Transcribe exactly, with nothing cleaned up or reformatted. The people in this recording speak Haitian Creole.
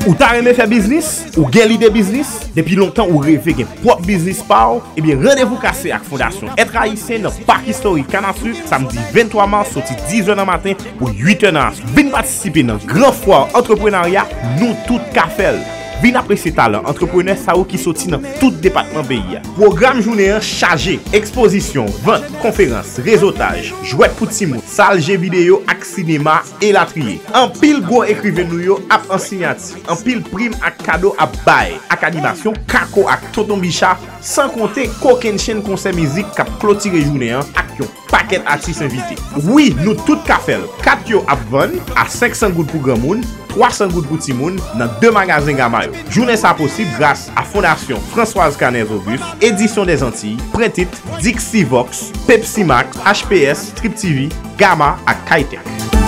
Ou ta renmen fè biznis? Ou gen lide biznis? Depi lontan ou reve gen pwòp biznis pa w? Ebyen, randevou kase ak Fondasyon Èt Ayisyen nan Pak Istorik Kanasik, samdi venntwa mas, soti diz è nan maten pou uit è nan aswè. Vin patisipe nan gran fwa antreprenarya, nou tout ka fè l. Vin apresye talan antreprenè sa yo ki soti nan tout depatman peyi a. Pwogram jounen an chaje: ekspozisyon, vant, konferans, rezotaj, jwèt pou timoun, sal je videyo ak sinema, elatriye. Anpil gwo ekriven nou yo ap an siyati. Anpil prim ak kado ap bay, ak animasyon Kako ak Tonton Bicha, san konte kokennchenn konsè mizik k ap klotire jounen an ak yon pakèt atis envite. Wi, nou tout ka fè l. Kat yo ap vann a senk san goud pou granmoun, twa san goud pou timoun nan de magazen Gama yo. Jounen sa posib gras a Fondasyon Françoise Canez Auguste, Éditions des Antilles, Prentit, Dixivox, Pepsi Max, H P S, Trip T V, Gama ak Kitech.